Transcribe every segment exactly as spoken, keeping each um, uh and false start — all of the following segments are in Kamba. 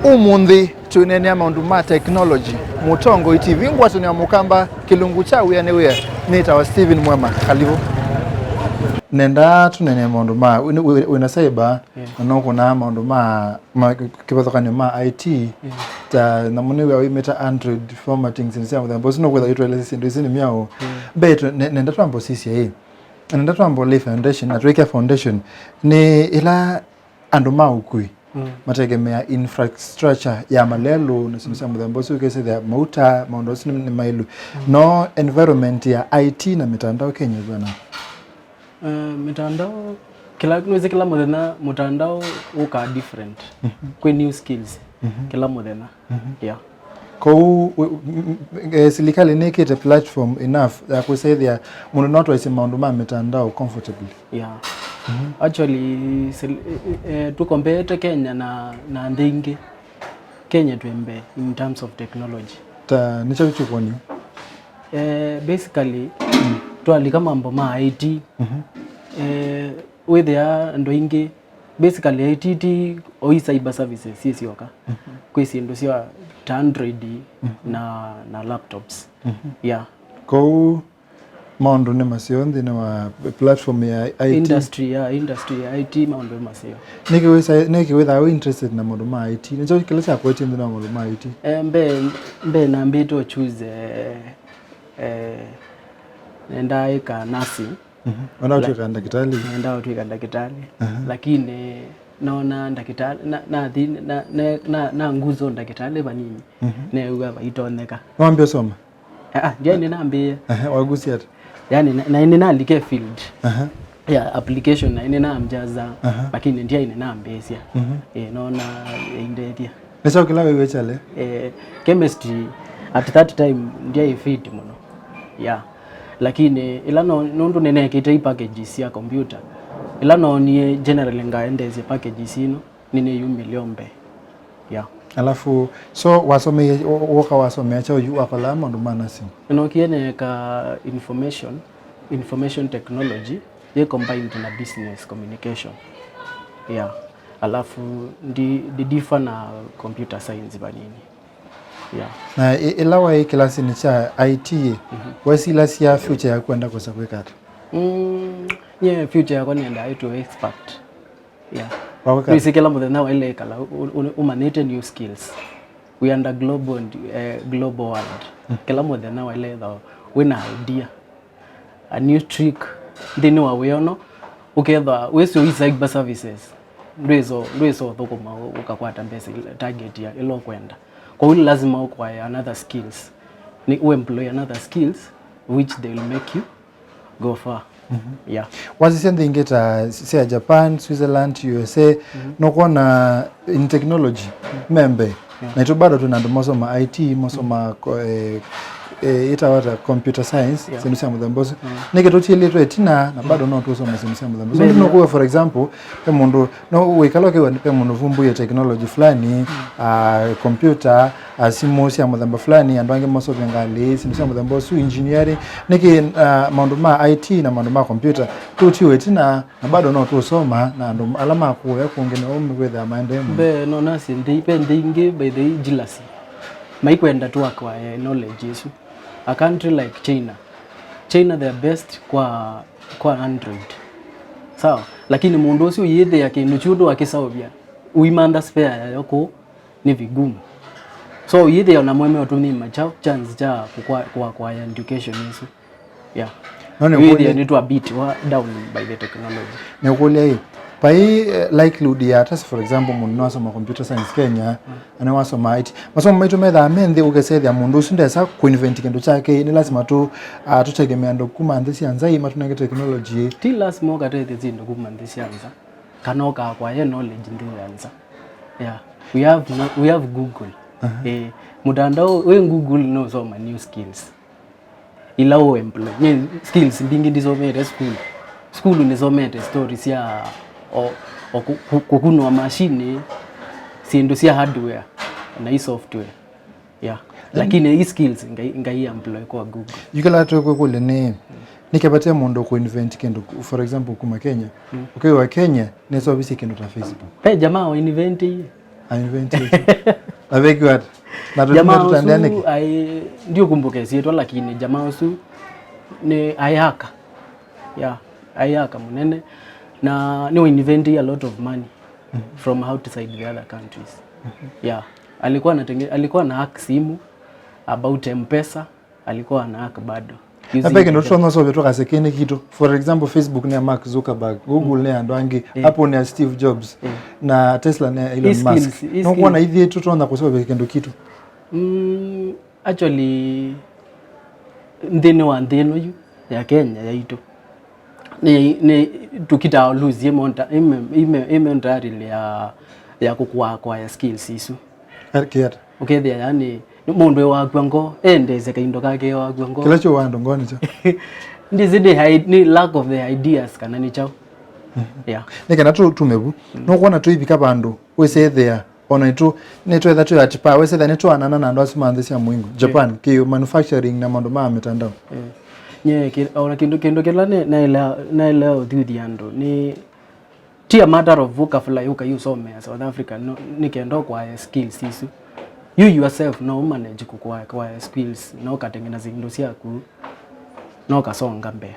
Ũmũnthĩ twĩneenea maũndũ ma technology. Mũtongoi T V, ngwatanĩo ya Mũkamba, kĩlungu kya wĩa nĩ wĩa. Nĩtawa Steven Mwema. Karibu. Nenda tũneenee maũndũ ma, wĩ, wĩ, wĩna cyber, yeah, na nũkũnaa maũndũ ma, ma kĩvathũkany'o ma I T, yeah, ta nyamũ nĩ wĩa wĩmĩta Android formatting, syĩndũ sya mũthemba ũsu, nũkwĩtha ũitũelesya syĩndũ isu nĩ myaũ. Yeah. Mbee tũ-, ne-, nenda twambe ũsisye ĩ, nenda twambe ũlay foundation, na twĩkĩa foundation, nĩ ĩla andũ ma ũkui, mm, mategemea infrastructure ya malelũ na syĩndũ sya mũthemba ũsu, ũkesĩthĩa mauta, maũndũ asu nĩ, nĩ maĩlu. Mm. No environment ya I T na mĩtandao Kenya ĩvana? Eh, mĩtandao, kĩla, nĩwĩsĩ kĩla mũthenya mũtandao ũkaa different. Mhm. Kwĩ new skills, mhm, kĩla mũthenya. Mhm. Yeah. Kwoou, w-, m-, m-, eh, silikalĩ nĩkĩte platform enough ya kũsethĩa mũndũ no atwaisye maũndũ ma mĩtandao comfortably? Yeah. Mhm. Actually, sil-, eh, eh, eh, tũkombeete Kenya na, na nthĩ ingĩ. Kenya twĩ mbee in terms of technology. Ta, nĩ kyaũ kĩkwonio? Eh, basically, mm, twalika mambo ma I T, mhm, eh, wĩthĩa andũ aingĩ, basically, I T ti o i cyber services syĩ syoka. Mhm. Kwĩ syĩndũ sya ta Android, mhm, na, na laptops. Mhm. Yeah. Kwoou, maũndũ nĩ maseo nthĩnĩ wa platform ya I T. Industry, yeah, industry ya I T, maũndũ nĩ maseo. Nĩkĩ wĩsa-, nĩkĩ wĩthaa wĩ interested na maũndũ ma I T? Nĩkyo kĩla kyakwetie nthĩnĩ wa maũndũ ma I T? Eh, mbee, mbee nambĩte ũ choose, eh, eh, nendaa ĩka nursing. Mhm. Ona ũtwĩka ndakĩtalĩ? Nendaa ũtwĩka ndakĩtalĩ. Aha. Lakini nona ndakĩtalĩ, na, nathi, na, na, na, na nguzo ndakĩtalĩ vanini. Mhm. Neew'a vaitonyeka. Nĩwambie ũsoma? Ah, ah, ndiaĩ nĩnambĩĩe. Aha, wagusia ata? Yani, na, na nĩnalike field. Aha. Ya application na nĩnamjaza, aha, lakini ndiaĩ nĩnambĩĩsya. Mhm. Eh, nona ĩindethya. Nĩ kyaũ kĩla wĩw'e kyale? Eh, chemistry at that time ndiaĩ fit mũno. Yeah. Lakini ĩla no, nũndũ nĩnekĩte i packages sya computer. Ĩla noonie generally ngaendeesya packages ino, nĩnĩyumĩlye o mbee. Yeah. Alafu, so wasomei-, wo-, woka wasomea kyaũ yu wakolaa maũndũ ma nursing? Nookie neeka information, information technology, yĩ combined na business communication. Yeah. Alafu, ndi, ndi differ na computer science vanini. Yeah. Na ĩ-, ĩla waĩ kĩlasinĩ kya I T, mhm, wesilasya future yaku wenda kwĩsa kwĩka ata? Mm, nye future yakwa nĩendaa ĩtwe expert. Yeah. Wa kwĩka ata? Nĩwĩsĩ kĩla mũthenya waĩle ĩkala ũ-, ũ-, ũmanyĩte new skills. We are under global and, eh, global world. Mm. Kĩla mũthenya waĩle ĩtha wĩna idea, a new trick nthĩnĩ wa wĩa ũno, ũkethwa wĩsĩ ũ cyber services, ndwĩso, ndwĩso ũthũkũma ũ-, ũkakwata mbesa ila, target ya ĩla ũkwenda. Kwoou nĩ lazima ũkwaya another skills. Nĩ ũ employ another skills which they will make you go far. Mhm. Yeah. Wasisya nthĩ ingĩ ta sya Japan, Switzerland, U S A, mhm, nũkwona in technology, mhm, me mbee. Yeah. Naitũ bado twĩna andũ mosoma I T, mosoma, mhm, ko-, eh, eh, ĩtawa ta computer science, yeah, syĩndũ sya mũthemba ũsu. Mm. Nĩkĩ tũtiĩlĩtwe ĩtina, na bado, mm, no tũsome syĩndũ sya mũthemba ũsu. Mbee. Nũndũ nũkuwa, for example, ve mũndũ, no wĩkala ũkĩw'a ve mũndũ ũvumbũie technology fulani, mm, ah, computer, ah, simũ sya mũthemba fulani, andũ angĩ mosovya ngalĩ, syĩndũ sya mũthemba ũsu, engineering. Nĩkĩ, ah, maũndũ ma I T na maũndũ ma computer tũtiwe ĩtina, na bado no tũsoma, na andũ ala makũya kũngĩ nao mekwĩthĩa maendee mũno? Mbee, no nasye nthĩ, ve nthĩ ingĩ, by the way, jealousy. Maikwenda tu acquire knowledge ĩsu. A country like China. China, they are best kwa, kwa Android. Sawa? Lakini mũndũ ũsu ũyĩthĩa kĩndũ kyu ũndũ akĩseũvya, ũimantha spare yayo kũu, nĩ vigumu. So, ũyĩthĩa ona mweme ũtũmĩe machaũ chance cha kũkwa-, kũacquire education ĩsu. Yeah. No nĩ wĩthĩa ũkũlya-, nĩ twa beat wa down by the technology. Nĩũkũlya ĩ, vai, eh, likelihood ya, ta, for example, mũndũ nĩwasoma computer science Kenya, mm, na nĩwasoma I T. Masomo maitũ methaa me nthĩ, ũkesethĩa mũndũ ũsu ndesa kũinvent kĩndũ kyake, nĩ lazima tũ, ah, tũtegemea andũ kuma nthĩ sya nza ĩ matũnenge technology ĩ. Ti lazima ũkatethye syĩndũ kuma nthĩ sya nza, kana ũkakwaya knowledge nthĩ ya nza. Yeah. We have no, we have Google. Aha. Eh, mũtandao wĩ Google nũsoma new skills. Ila ũ employ. Nye skills mbingĩ ndisomete school. School nisomete story sya o, o ku-, ku-, kũkunwa machine, syĩndũ sya hardware, na i software. Yeah. Then lakini i skills ngai, ngai employ kwa Google. Yu kĩla tũkwĩkũlya nĩ, nĩkĩ vatia mũndũ kũ invent kĩndũ, for example, kuma Kenya. Mm. Ũkĩwa Kenya, nĩsovisye kĩndũ ta Facebook. Ve jamaa wa invent ĩĩ. I invented. Aveki what? Na tũtũme jamaa tũtandĩanĩke. Ũsu ai, ndiũkumbuka ĩsyĩtwa, lakini jamaa ũsu nĩ aĩ hacker. Yeah, aĩ hacker mũnene. Na nĩ invent a lot of money from outside the other countries. Yeah. Alikuwa anatenge-, alikuwa na hack simu about M-Pesa, alikuwa ana hack bado. Na using peke ndo the tũtonya sove tũkasya kĩnĩ kitũ. For example, Facebook nĩ ya Mark Zuckerberg, Google nĩ ya andũ angĩ, eh, Apple nĩ ya Steve Jobs, eh, na Tesla nĩ ya Elon Musk. His skills, his skills. Nũkwona ithyĩ tũtonya kũsove kĩndũ kitũ? Mm, actually, nthĩnĩ wa nthĩ ĩno yu ya Kenya yaitũ, nĩ, nĩ tũkitaa lose ĩmonta-, ĩme-, ĩme-, ĩmentality ya, ya kũkũa, kũaya skills isu. Kĩata. Ũkethĩa yani, nĩ mũndũ ewakwa ngo, endese kaindo kake ewakwa ngo. Kĩla kyo wa andũ ngo nĩ kyo. Ndĩsĩ nĩ i-, nĩ lack of the ideas kana nĩ kyaũ. Mhm. Yeah. Nĩ kana tũ-, tume vu. Mm. Nũkwona tũivika vandũ, wĩsethĩa, ona itũ, nĩtwetha twĩ at par, wĩsethĩa nĩtwaanana na andũ asu ma nthĩ sya mũingo. Yeah. Japan, kĩ manufacturing na maũndũ ma mitandao. Yeah. Nye, kĩ-, ona kĩndũ, kĩndũ kĩla nĩ-, naĩlea, naĩlea ũthuthya andũ, nĩ Ti a matter of ũkafly ũkaiũsomea South Africa, no, nĩ kenda ũkwae skills isu. You yourself no ũmanage kũkwae, kwae skills, no ũkatengeneza indo syaku, no ũkasonga mbee.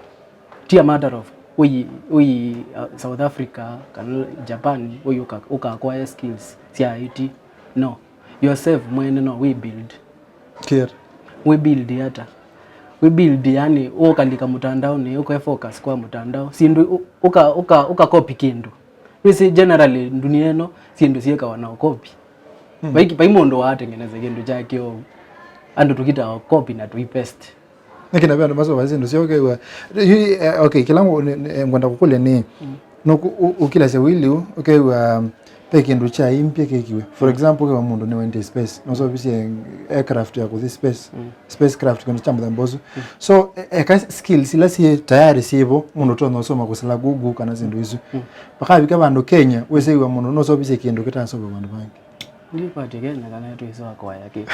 Ti a matter of ũi, ũi, uh, South Africa kana Japan, ũi ũka, ũkakwae skills sya I T. No. Yourself mwene no wĩ build. Clear. Wĩ build ata? Wĩ build, yani, ũkalika mũtandaonĩ, ũke focus kwa mũtandao. Syĩndũ ũ-, ũka, ũka, ũka copy kĩndũ. Wĩsĩ generally dunia ĩno, syĩndũ syĩkawa na ũkopi. Hmm. Vai, vai mũndũ watengeneza kĩndũ kyake ũu. Andũ tũkitawa copy na tũi paste. Nĩkĩ na ve andũ masovae syĩndũ syoo ũkew'a, yu, eh, okay, kĩla ngũ-, nĩ-, nĩ-, ngwenda kũkũlya nĩ, mm, nũkũ-, ũ-, ũkilasya wĩlĩ ũũ, ũkew'a, um, ve kĩndũ kya impya kĩkiwe. For, mm, example, ũkew'a mũndũ nĩwendie space, nũsovisye aircraft ya kũthi space, mm, spacecraft, kĩndũ kya mũthemba ũsu. Mm. So, e-, eka skills ila syĩ tayari syĩvo, mũndũ ũtonya ũsoma kũsila Google kana syĩndũ isu. Mm. Vakavika vandũ Kenya, wĩsĩw'a mũndũ nũsovisye kĩndũ kĩtasovwa vandũ vangĩ. Ndikwatĩ Kenya kana twĩsĩ wa kwaya kĩ.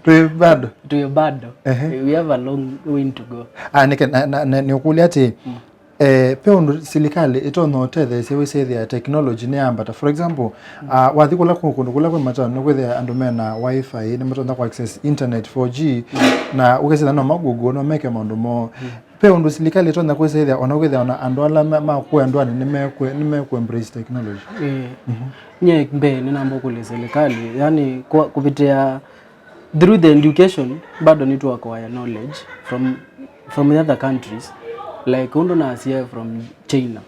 Twĩ bado. Twĩ bado. Ehe. We have a long way to go. Ah, nĩke-, na, na, na, nĩũkũlya atĩ, mm, eh, pe ũndũ silikalĩ ĩtonya ũtetheesya wĩsĩthĩa technology nĩyambata. For example, mm, ah, wathi kũla kũ-, kũndũ kũla kwĩ mataoni, nĩkwĩthĩa andũ mena wifi, nĩmatonya kũ access internet four G, mm, na ũkesĩla no ma Google, no meke maũndũ moo. Mm. Ve ũndũ silikalĩ ĩtonya kwĩsĩthĩa, ona kwĩthĩa ona andũ ala ma, ma kũya ndũanĩ nĩmekũ, nĩmekũ embrace technology. Eh, mhm, nye mbee nĩnamba kũlya silikalĩ, yani kwa, kũvĩtĩa through the education, bado nĩtũakwaya knowledge from, from the other countries, like ũndũ nasie from China.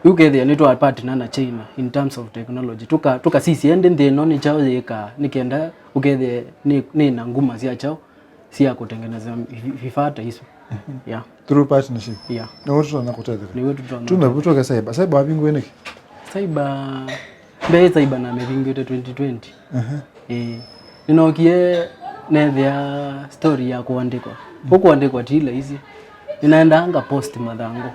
Yu kethĩa nĩtwa partner na China in terms of technology. Tũka, tũkasisya ĩndĩ nthĩ ĩno nĩ kyaũ yĩkaa, nĩ kenda ũkethĩa nĩ, nĩ na nguma sya kyaũ sya kũtengeneza vi-, vifaa ta isu. Mhm. Yeah. Through partnership. Yeah. Nĩw'o tũtonya kũtetheka. Nĩw'o tũtonya. Tume vu tũke cyber. Cyber wavingũe nĩkĩ? Cyber, mbee cyber namĩvingũĩte twenty twenty. Aha. Ĩĩ. Nĩnookie neethĩa story ya kũandĩkwa. Mm. Ũkũandĩkwa ti laisi. Nĩnaendaa nga post mathangũ.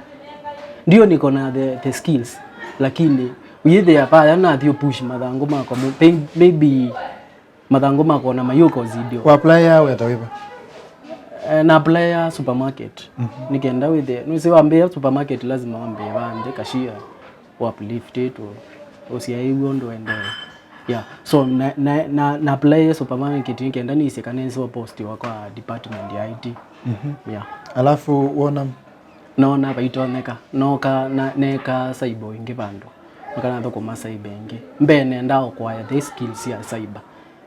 Ndio niko na the, the skills, lakini ũyĩthĩa vaya nathi ũpush mathangũ makwa mu-, may-, maybe mathangũ makwa ona mayũka ũzidio. Wa apply ya weta wĩva? Eh, na apply ya supermarket. Mhm. Nĩ kenda wĩthĩe, nĩwĩsĩ wambĩĩa supermarket lazima wambĩe vaa nthĩ, cashier, ũ uplift it, ũ-, ũsyaĩw'e ũndũ ũendee. Yeah. So, na, na, na, na apply ya supermarket nĩ kenda nĩsye kana nĩsĩ post wakwa department ya I T. Mhm. Yeah. Alafu wona Noona vaitonyeka, nooka na neekaa cyber ĩngĩ vandũ. Nooka nathũkũma cyber ĩngĩ. Mbee nendaa ũkwaya the skills sya cyber.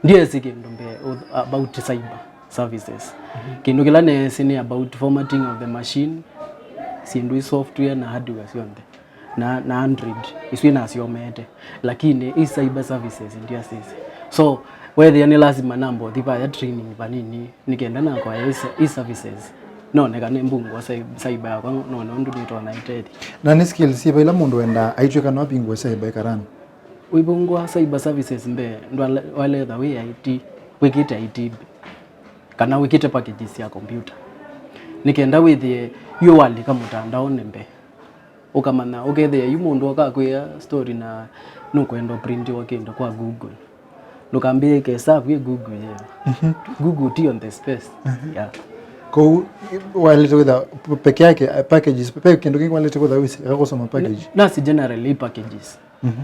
Ndyesĩ kĩndũ mbee ũ-, about cyber services. Mhm. Kĩndũ kĩla neesĩ nĩ about formatting of the machine, syĩndũ i software na hardware syonthe. Na, na Android, isu nasyomeete. Lakini i cyber services ndyasĩsĩ. So, weethĩa nĩ lazima namba ũthi vaya training vanini. Nĩ kenda nakwaya i se-, i services, none kana nĩmbungũa cy-, cyber yakwa, none ũndũ nĩtonya ĩtethya. Na nĩ skills syĩva ila mũndũ wendaa aitw'ĩka no avingũe cyber ĩkarani? Ũivungũa cyber services mbee, ndwale-, waletha wĩ I T, wĩkĩte I T kana wĩkĩte packages sya computer. Nĩ kenda wĩthĩe yu walika mũtandaonĩ mbee. Ũkamanya, ũkethĩa yu mũndũ oka akwĩa story na nũkwenda ũprintiwa kĩndũ kwa Google. Ndũkambĩĩe ĩkesa kwĩ Google yeo. Mhm. Google ti on the space. Mhm. Yeah. Kwoou, waĩlĩte kwĩtha peke yake, packages, pe kĩndũ kĩngĩ waĩlĩte kwĩtha wĩsĩ, akakũsoma package. Nasi generally packages.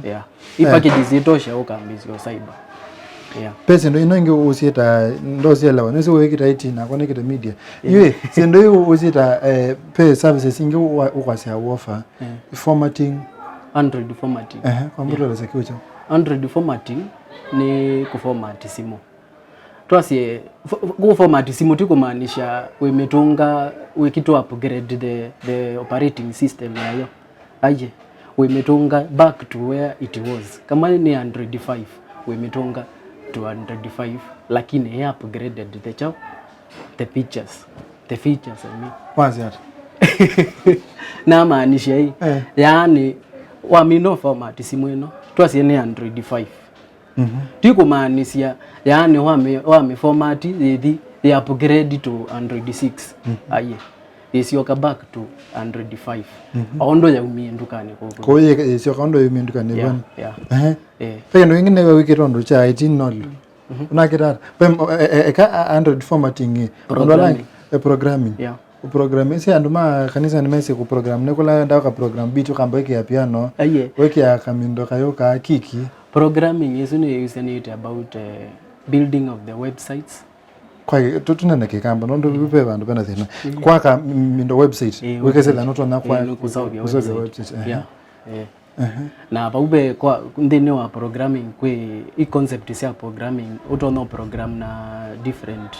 Yeah. I packages itosha ũkambĩĩsya o cyber. Yeah. Pe syĩndũ ino ingĩ ũsyĩta, ndũsyelewa, nĩsĩ wĩkĩta I T nakwa nĩkĩte media. Yu syĩndũ iu ũsyĩta, eh, pe services ingĩ ũwa- ũkwasya offer. Formatting. Android formatting. Ehe, kwamba ũtũelesya kĩu kyaũ? Android formatting nĩ kũformat simũ. Twasye, fo- kũ format simũ ti kũmaanisha wĩmĩtũnga wĩkĩtũ upgrade the, the operating system yayo. Aye, wĩmĩtũnga back to where it was. Kama nĩ Android five, wĩmĩtũnga to Android five, lakini ĩ upgraded the chao, the features. The features, I mean. Wasya ata? Namaanisha ĩ, yaani, wamina format simũ ĩno, twasye nĩ Android five. Ti kũmaanisya, yaani, wamĩ- wamĩ format yĩthi ya upgrade to Android six. Aye. Ĩsyoka back to Android five. O ũndũ yaumie ndukanĩ kũkũ. Kũu yĩ- ĩsyoka ũndũ yaumie ndukanĩ. Yeah, yeah. Ehe. Eh. Pe kĩndũ kĩngĩ nĩwe wĩkĩte ũndũ kya I T noli. Unakĩta ata? Pe mo- e- e- eka a- Android formatting ĩ. Programming. Andũ ala- e, programming. Yeah. Ũprogram, ĩsĩ andũ ma kanisa nĩmesĩ kũprogram, nĩ kũla wendaa ũkaprogram beat, ũkamba wĩkĩa piano, wĩkĩa kamindo kayũ ka kiki. Programming ĩsu nĩyĩusanĩte about, eh, building of the websites. Kwa tũ- tũnene kĩkamba, nũndũ ve vandũ vena thĩna. Kwaka m- mindo website, wĩkĩsĩla nũtonya kwa kũsovya website. Yeah. Eh. Na vau ve kwa nthĩnĩ wa programming kwĩ i concept sya programming, ũtonya program na different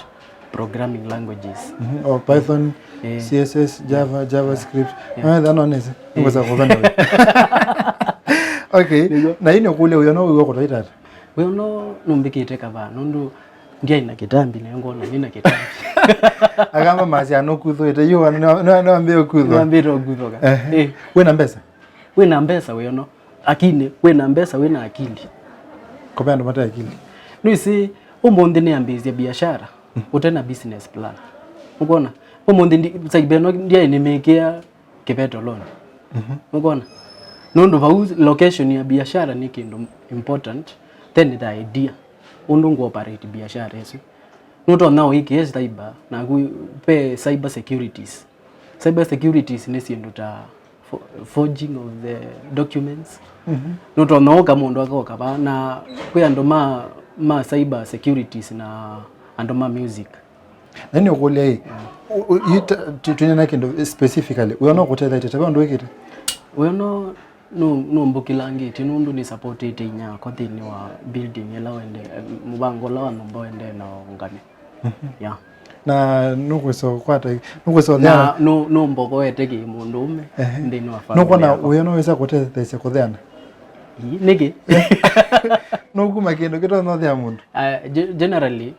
programming languages. O Python, C S S, Java, JavaScript. Wetha no nĩsĩ ngwesa kũvenda. Okay. Na ĩno kũlya wĩona wĩwa kũtaita ata? Wĩona nũmbĩkĩte kavaa nũndũ ndyaĩ na kĩtambi na ngona nĩ na kĩtambi. Akamba masya nũkuthũĩte yu nĩwambĩe ũkuthwa. Nĩwambĩte ũkuthũka. Wĩna mbesa? Wĩna mbesa wĩono, lakini wĩna mbesa wĩna akili. Kũve andũ mate akili. Nĩwĩsĩ, ũmũnthĩ nĩambĩĩsye biashara ũte na business plan. Ũkwona? Ũmũnthĩ ndi- cyber ĩno ndyaĩ nĩmĩkĩa kĩvetolonĩ. Ũkwona? Nũndũ vau location ya biashara nĩ kĩndũ important, then the idea, ũndũ ngũ operate biashara ĩsu. Nũtonya ũĩkĩe cyber, naku ve cyber securities. Cyber securities nĩ syĩndũ ta fo- forging of the documents. Nũtonya ũka mũndũ akoka vaa, na kwĩ andũ ma, ma cyber securities na andũ ma music. Na nĩ ũkũlya ĩ, ũ- ũ- yu ta- tu- tũnena kĩndũ specifically, wĩona ũkũtethaĩte ta ve ũndũ wĩkĩte? Wĩona nũ- nũmbũkĩlangĩtye nũndũ nĩ supportĩte inyia wakwa nthĩnĩ wa building ĩla wende, mũvango ũla wa nyũmba wendee na ũngane. Yeah. Na nũkwĩsa ũkwata, nũkwĩsa ũtheana. Na nũ- nũmbogoete kĩ mũndũũme nthĩnĩ wa family yakwa. Nũkwona wĩona wĩsa kũtetheesya kũtheana? Ii, nĩkĩ? Nũkuma kĩndũ kĩtonya ũthea mũndũ. Uh, ge- generally,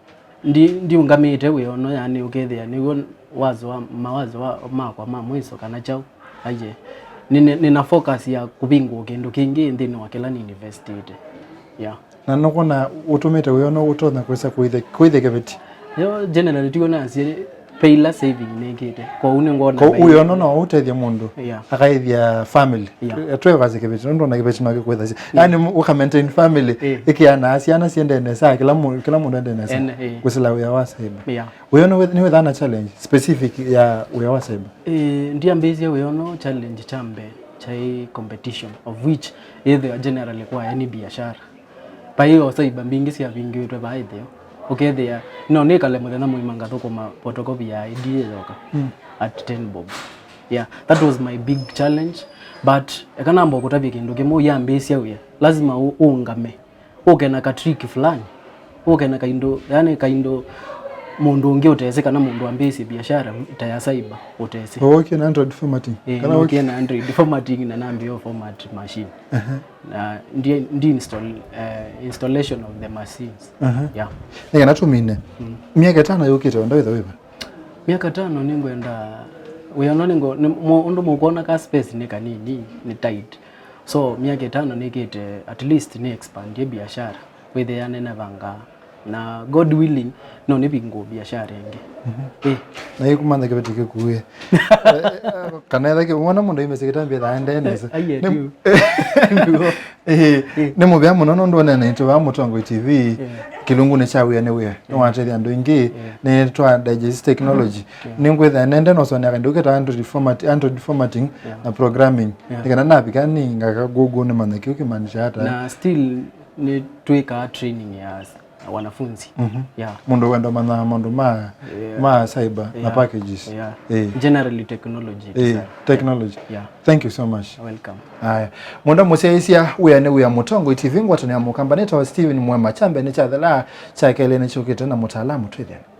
ndi- ndiũngamĩte wĩono, yani ũkethĩa nĩw'o wazo wa mawazo wa- makwa ma mwiso kana kyaũ. Aye. Nĩ- nĩ- nĩna focus ya kũvingũa kĩndũ kĩngĩ nthĩnĩ wa kĩla nĩ investĩte. Yeah. Na nũkwona ũtũmĩte wĩono ũtonya kwĩsa kũĩthya kĩveti? Yo, generally tiw'o nasye, ve ila saving nĩkĩte. Kwoou nĩngwona kwoou wĩono no ũtethye mũndũ akaĩthya family. Yeah. Twĩkasya kĩveti nũndũ ona kĩveti no kĩkwĩthasya. Yaani ũka maintain family, ĩkĩanaa syana siendee nesa, kĩla mũ- kĩla mũndũ endee nesa. Ene, ĩĩ. Kwĩsĩla wĩa wa cyber. Yeah. Wĩono nĩwĩthaa na challenge specific ya wĩa wa cyber? Ĩĩ, ndiambĩĩsye wĩono challenge kya mbee kyaĩ competition, of which ĩthĩwa generally kwa any biashara. Vai o cyber mbingĩ syavingĩtwe vaa ĩtheo. Ũkethĩa, no nĩkale mũthenya mũima ngathũkũma photocopy ya I D yoka at ten bob. Yeah, that was my big challenge. But eka namba kũtavya kĩndũ kĩmwe, yambĩĩsya wĩa, lazima ũ- ũũngame. Ũke na ka trick fulani. Ũke na kaindo, yani kaindo mũndũ ũngĩ ũtesĩ kana mũndũ ambĩĩsye biashara ta ya cyber ũtesĩ. Ũke na Android formatting. Eh, kana ũke na Android formatting na nambĩĩa format machine. Na ndi, ndi install, eh, installation of the machines. Aha. Yeah. Nĩkana tũmine. Myaka ĩtano yũkĩte wenda wĩtha wĩva? Myaka ĩtano nĩngwenda, wĩona nĩngo- nĩ- mo- ũndũ mũkwona ka space nĩ kanini, nĩ tight. So myaka ĩtano nĩkĩte at least nĩ expandie biashara. Wĩthĩa nĩnavanga Na God willing, no nĩvingũe biashara ĩngĩ. Eh. Na ĩkumantha kĩveti kĩkuĩ. Kana etha kĩmwona mũndũ aimĩsĩ kĩtambĩ thaa ndee nesa. Aiye, Nĩ- ndio. Eh, nĩ mũvea mũno nũndũ onene itũ vaa Mũtongoi T V. Kĩlungunĩ kya wĩa nĩ wĩa nĩwatethya andũ aingĩ. Nĩ twa digest technology. Nĩngwĩtha nende nosonea kaindũ kĩta android format, android formatting na programming. Nĩ kana navika nĩ ngaka google nĩmanye kĩu kĩmaanisha ata. Na still nĩ twĩkaa training ya wanafunzi. Yeah. Mũndũ wenda manya maũndũ ma ma cyber na packages. Yeah. Eh. Generally technology. Eh, technology. Yeah. Thank you so much. Welcome. Aya, mwenda mũsyaĩĩsya wĩa nĩ wĩa Mũtongoi T V ngwatanĩo ya Mũkamba nĩtawa Steven Mwema. Kyambe nĩ kyathela, kya kelĩ nĩkyũkĩte na mũtaalamu twĩthĩane.